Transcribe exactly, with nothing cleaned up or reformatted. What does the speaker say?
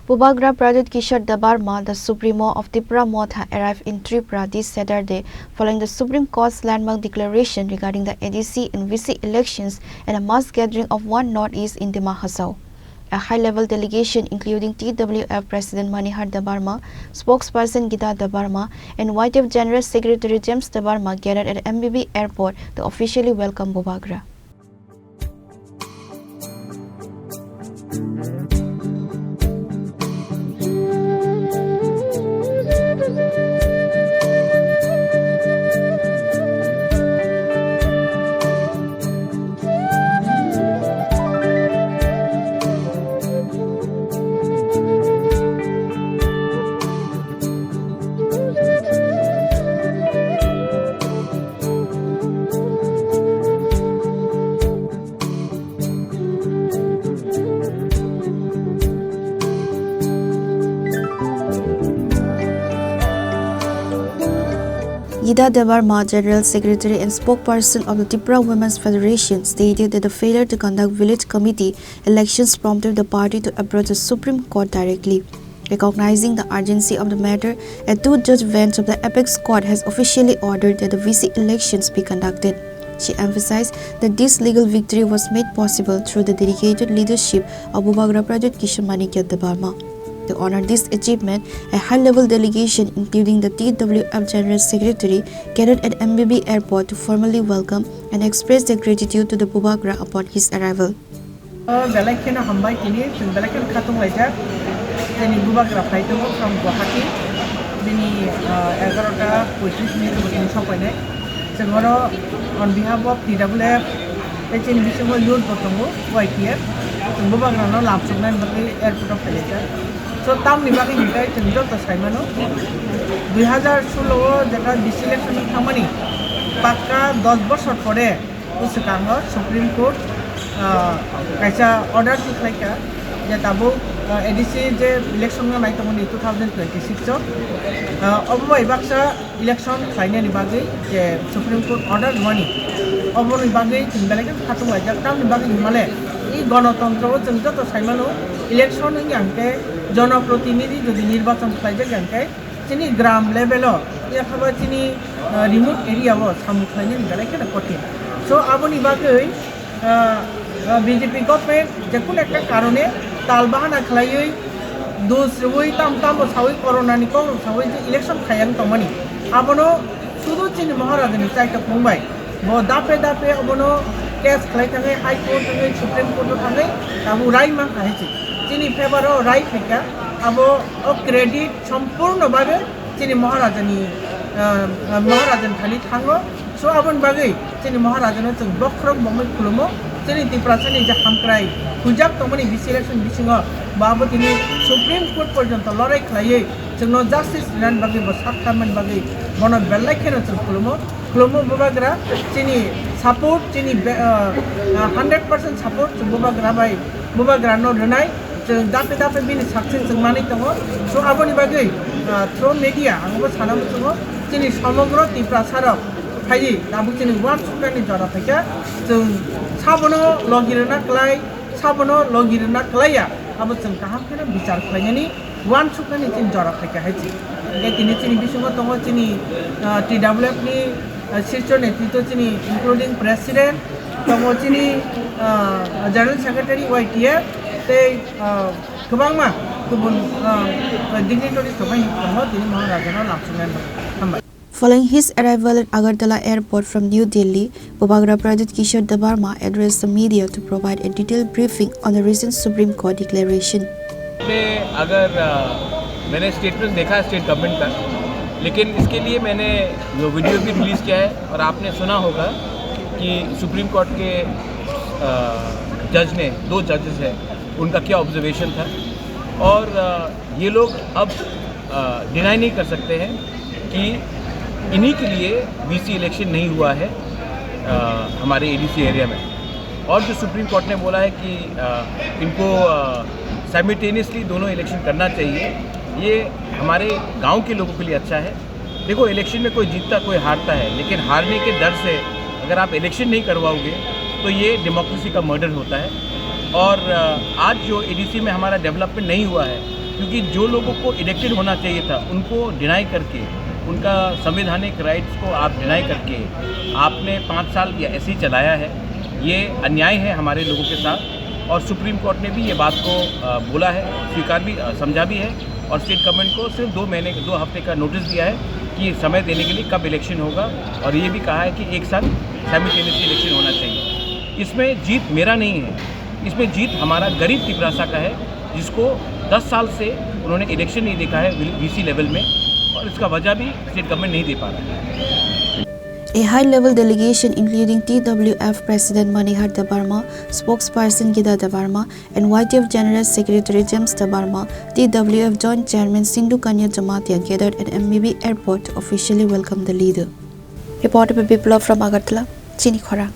Bubagra Pradyut Kishore Debbarma, the Supremo of Tipra Motha, arrived in Tripura this Saturday following the Supreme Court's landmark declaration regarding the A D C and V C elections and a mass gathering of One North East in Dima Hasao. A high-level delegation including T W F President Manihar Debbarma, spokesperson Gita Debbarma, and Y T F General Secretary James Debbarma gathered at M B B airport to officially welcome Bubagra. Gita Debbarma, General Secretary and Spokesperson of the Tipra Women's Federation, stated that the failure to conduct village committee elections prompted the party to approach the Supreme Court directly. Recognizing the urgency of the matter, a two-judge bench of the Apex Court has officially ordered that the V C elections be conducted. She emphasized that this legal victory was made possible through the dedicated leadership of Bubagra Pradyut Kishore Manikya Debbarma. To honor this achievement, a high-level delegation, including the T W F General Secretary, gathered at M B B airport to formally welcome and express their gratitude to the Bubagra upon his arrival. O belai kheno hambai tini, chwng belai kheno khatung laijak. Chini Bubagra phai tongo from Guwahati. Bini, ah, egarota poitris minute bo tini sokpainai. Chwng oro on behalf of T W F, tei chini bisingo youth bo tongo, Y T F. Chwng Bubagrano lamsoknani bagwi airport o phailaijak. So, tamni bagwi hinkhe chwng joto saimano, dui hazar solo o jeta V C election thangmani pakka dos bosor pore, bwswkango Supreme Court, ah, kaisa order tikhlaikha je tabuk, ah, A D C je election no nai tongmani two thousand twenty-six o, ah, obo bai baksa election khlainani bagwi je Supreme Court order rwmani, oboni bagwi chwng belai khe khatung laijak. Tamni bagwi hwnmale i gonotontro o chwng joto saimano election wngya hwnkhe jonoprotinidhi jodi nirbachon khlaijak ya hwnkhe chini gram level o, yakha ba chini, ah, remote area o samung khlainani belai kheno kotin. So, aboni bagwi, ah, ah, B J P government je kono ekta karone tal bahana khlaiwi, dus rwui, tam tam bo saui, corona ni kok rok saui je election khayang tongmani, abono sudu chini Maharaja ni chaitok mung bai bo dape dape obono case khlai thangwi High Court thangwi Supreme Court o thangwi tabuk rai mankha hai se. Chini favor o rai phaikha, abo o credit sompurno bhabe chini Maharajani, ah, ah, Maharajani thani thango. So, aboni bagwi chini Maharajano chwng bokhorok bomwi khulumo. Chini Tiprasani je hamkrai huijak tongmani V C election bisingo bo abo tini Supreme Court porjonto lorai khlaiwi chwngno justice rinani bagwi bo sak kharmani bagwi bono belai kheno chwng khulumo. Khulumo Bubagra chini support, chini be-, ah, ah, hundred percent support chwng Bubagra bai, Bubagrano rwnai. Chwng dape dape bini success chwng manwi tongo. So, aboni bagwi, ah, through media ang bo sana muchungo, chini somogro Tiprasa rok phaiwi tabuk chini uansuknani jora phaikha. Chwng sabono logi rwna klai, sabono logi rwna klaiya, abo chwng kaham kheno bichar khlainani uansuknani chini jora phaikha hai se. Hingkhe tini chini bisingo tongo chini, ah, T W F ni, ah, sircho netritwo chini including president, tongo chini, ah, general secretary Y T F, tei, ah, kwbangma kubun, ah, dignitaries rok bai tongo tini Maharajano lamsoknai. Hambai. Following his arrival at Agartala Airport from New Delhi, Bubagra Pradyut Kishore Debbarma addressed the media to provide a detailed briefing on the recent Supreme Court declaration. पे अगर, अ, मैंने स्टेटमेंट देखा है state government का, लेकिन इसके लिए मैंने जो वीडियो भी रिलीज़ किया है और आपने सुना होगा कि सुप्रीम कोर्ट के, अ, जज ने, दो जजेस हैं, उनका क्या ऑब्जर्वेशन था। और, अ, ये लोग अब, अ, डिनाई नहीं कर सकते हैं कि इन्हीं के लिए वीसी इलेक्शन नहीं हुआ है, अ, हमारे एडीसी एरिया में। और जो सुप्रीम कोर्ट ने बोला है कि, अ, इनको, अ, साइमल्टेनियसली दोनों इलेक्शन करना चाहिए, ये हमारे गांव के लोगों के लिए अच्छा है। देखो, इलेक्शन में कोई जीतता, कोई हारता है, लेकिन हारने के डर से अगर आप इलेक्शन नहीं करवाओगे, तो ये डेमोक्रेसी का मर्डर होता है। और, अ, आज जो एडीसी में हमारा डेवलपमेंट नहीं हुआ है, क्योंकि जो लोगों को इलेक्टेड होना चाहिए था, उनको डिनाई करके, उनका संवैधानिक राइट्स को आप डिनाई करके आपने पाँच साल या ऐसे ही चलाया है। ये अन्याय है हमारे लोगों के साथ। और सुप्रीम कोर्ट ने भी ये बात को बोला है, स्वीकार भी, समझा भी है। और स्टेट गवर्नमेंट को सिर्फ दो महीने, दो हफ्ते का नोटिस दिया है कि समय देने के लिए कब इलेक्शन होगा। और ये भी कहा है कि एक साथ साइमल्टेनियसली इलेक्शन होना चाहिए। इसमें जीत मेरा नहीं है, इसमें जीत हमारा गरीब तिपरासा का है, जिसको दस साल से उन्होंने इलेक्शन नहीं देखा है वीसी लेवल में, और इसका वजह भी स्टेट गवर्नमेंट नहीं दे पा रहा है। A high-level delegation including T W F President Manihar Debbarma, Spokesperson Gita Debbarma, and Y T F General Secretary James Debbarma, T W F Joint Chairman Sindhu Kanya Jamatia gathered at M B B airport to officially welcome the leader. Reporter Biplab from Agartala, Chini Khorang.